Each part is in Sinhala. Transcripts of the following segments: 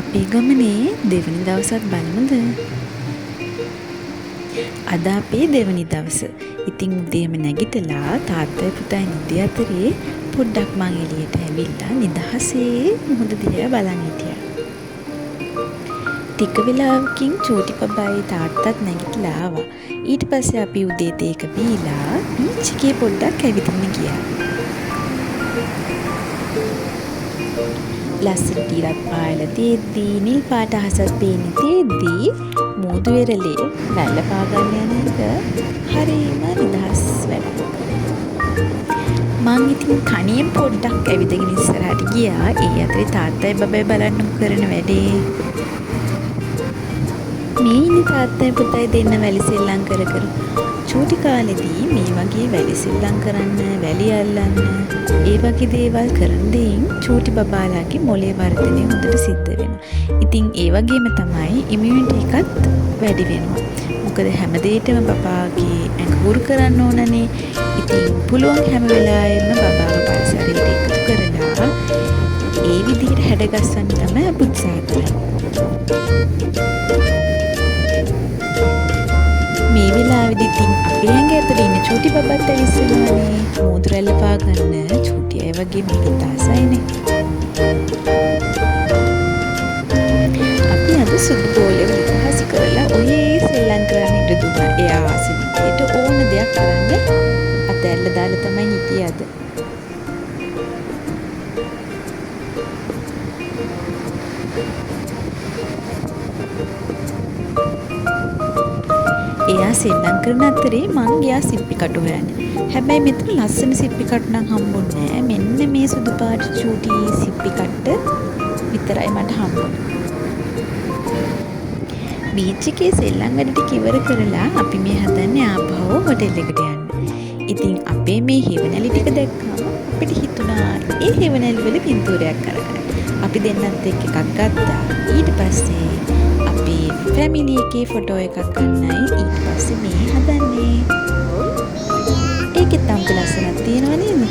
අපේ ගමනේ දෙවනි දවසත් බලමුද? අද අපේ දෙවනි දවස. ඉතින් උදේම නැගිටලා තාත්තයි පුතයි නිදි අතරේ පොඩ්ඩක් මං එළියට ඇවිල්ලා නිදහසේ මුහුද දිහා බලන් හිටියා. ටික වෙලාවකින් චූටි බබායි තාත්තත් නැගිටලා ආවා. ඊට පස්සේ අපි උදේ තේක බීලා බීච් එකේ පොඩ්ඩක් ඇවිදින්න ගියා. ලස්සනට ඉරත් පායලා තියෙද්දි, නිල් පාට අහසත් පේන්නේ තියෙද්දි මූදු වෙරළේ වැල්ල පාගන්න යන එක හරිම නිදහස් වැඩක්. මං ඉතින් තනියෙන් පොඩ්ඩක් ඇවිදගෙන ඉස්සරහට ගියා. ඒ අතරේ තාත්තයි බබයි බලන්නකෝ කරන වැඩේ. මේ ඉන්නේ තාත්තයි පුතයි දෙන්න වැලි සෙල්ලම් කර කර. චූටි කාලෙදී මේ වගේ වැලි සෙල්ලම් කරන්න, වැලි අල්ලන්න, ඒ වගේ දේවල් කරන දෙයින් චූටි බබාලාගේ මොලේ වර්ධනය හොඳට සිද්ධ වෙනවා. ඉතින් ඒ වගේම තමයි ඉමියුනිටි එකත් වැඩි වෙනවා. මොකද හැම දෙයකටම බබාගේ ඇඟ හුරු කරන්න ඕනනේ. ඉතින් පුළුවන් හැම වෙලාවෙම බබාව පරිසරයට එකතු කරලා ඒ විදිහට හැඩගස්සන්න තමයි අපි උත්සාහ කරන්නේ. මේ වෙලාවේදී ඉතින් අපේ ඇඟ ඇතුලේ ඉන්න චූටි බබත් ඇවිස්සෙනවනේ. මූදු රැල්ල පාගන්න චූටි අය වගේ මේකත් ආසයිනේ. අපි අද සුදු බෝලේ නිදහස් කරලා ඔහේ සෙල්ලම් කරන්න ඉඩ දුන්නා. එයා ආස විදියට ඕන දෙයක් කරන්න අතැල්ල දාලා තමයි හිටියේ අද. එයා සෙල්ලම් කරන අතරේ මං ගියා සිප්පි කටු හොයන්න. හැබැයි මෙතන ලස්සන සිප්පි කටු නම් හම්බුන්නේ නෑ. මෙන්න මේ සුදු පාට චූටි සිප්පි කට්ට විතරයි මට හම්බුනේ. බීච් එකේ සෙල්ලම් වැඩ ටික ඉවර කරලා අපි මේ හදන්නේ ආපහු හොටෙල් එකට යන්න. ඉතින් අපේ මේ හෙවණැලි ටික දැක්කම අපිට හිතුණා ඒ හෙවණැලි වල පින්තූරයක් අරගන්න. අපි දෙන්නත් එක්ක එකක් ගත්තා. ඊට පස්සේ අපේ ෆැමිලි එකේ ෆොටෝ එකක් ගන්නයි ඊට පස්සේ මේ හදන්නේ. ඒකෙත් අමුතු ලස්සනක් තියෙනව නේද?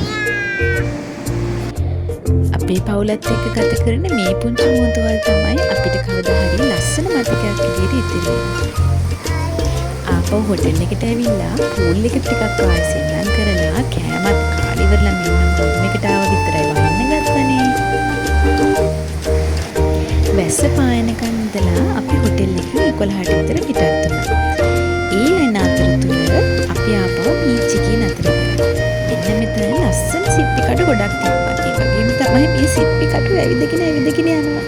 අපේ පවුලත් එක්ක ගත කරන මේ පුංචි මොහොතවල් තමයි අපිට කවදා හරි ලස්සන මතකයක් විදිහට ඉතිරි වෙන්නේ. ආපහු හොටෙල් එකට ඇවිල්ලා පූල් එක ටිකක් ආයෙ සෙල්ලම් කරලා කෑමත් කාලා ඉවරලා මෙන්න රූම් එකට ආව විතරයි වහින්න ගත්තනේ. වැස්ස පායනකන් ඉඳලා අපි හොටෙල් එකෙන් 11ට විතර පිටත් වුණා. ඒ යන අතරතුර අපි ආපහු බීච් එකේ නතර කරා. මෙන්න මෙතන ලස්සන සිප්පි කඩු ගොඩක් තිබ්බා. ඒ වගේම තමයි මේ සිප්පි කඩු ඇවිදගෙන ඇවිදගෙන යනවා.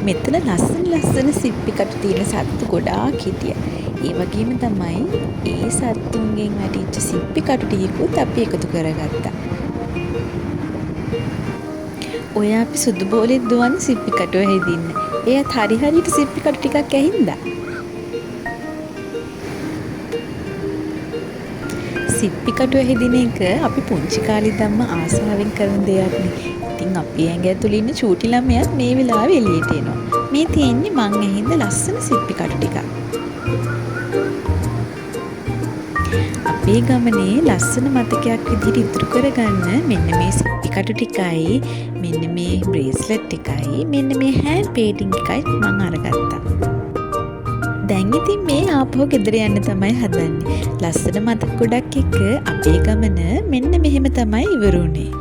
මෙතන ලස්සන ලස්සන සිප්පි කටු තියෙන සත්තු ගොඩාක් හිටියා. ඒ වගේම තමයි ඒ සත්තුන්ගෙන් වැටිච්ච සිප්පි කටු ටිකකුත් අපි එකතු කරගත්තා. ඔය අපි සුදු බෝලෙත් දුවන්නේ සිප්පි කටුව හැදින්න. එයාත් හරි හරියට සිප්පි කටු ටිකක් ඇහින්දා. සිප්පි කටුව හැදින එක අපි පුංචි කාලේ ඉඳන්ම ආසාවෙන් කරන දෙයක් නේ. ඉතින් අපේ ඇඟ ඇතුලේ ඉන්න චූටි ළමයාත් මේ වෙලාවේ එළියට එනවා. මේ තියෙන්නේ මං ඇහින්ද ලස්සන සිප්පි කටු ටිකක්. අපේ ගමනේ ලස්සන මතකයක් විදිහට ඉතුරු කරගන්න මෙන්න මේ සිප්පි කටු ටිකයි, මෙන්න මේ බ්‍රේස්ලට් ටිකයි, මෙන්න මේ හෑන්ඩ් පේන්ටිං එකයි මං අරගත්තා. දැන් ඉතින් මේ ආපහු ගෙදර යන්න තමයි හදන්නේ. ලස්සන මතක ගොඩක් එක්ක අපේ ගමන මෙන්න මෙහෙම තමයි ඉවර වුණේ.